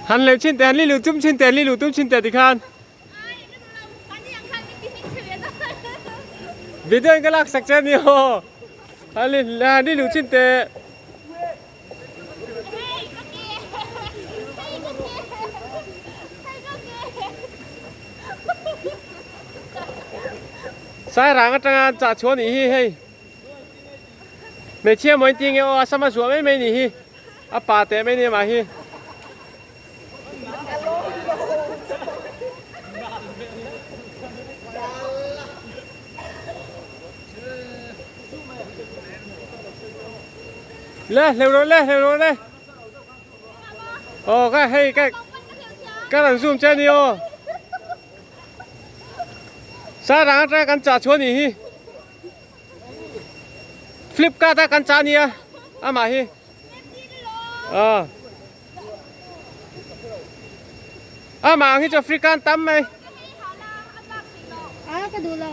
Han lem chhin teh, han liluh tum chhin teh, liluh tum chhin teh tikhan. Video in ka lak sak che a ni aw. Han liluh chhin teh. Sairang atanga an chah chhuah a nih hi hei. Hmeichhia maw in ti nge aw a sam a zuah mai mai a nih hi. A pa teh mai a ni amah hi. Le hleuh rawh le hleuh rawh le. Aw ka hei ka ka rawn zoom che a ni aw. Sairang atanga kan chah chhuah a nih hi. Flipkart a kan chah a nia amah hi. Aw. Amah ang hi chu African tam mai. A ka duh lo.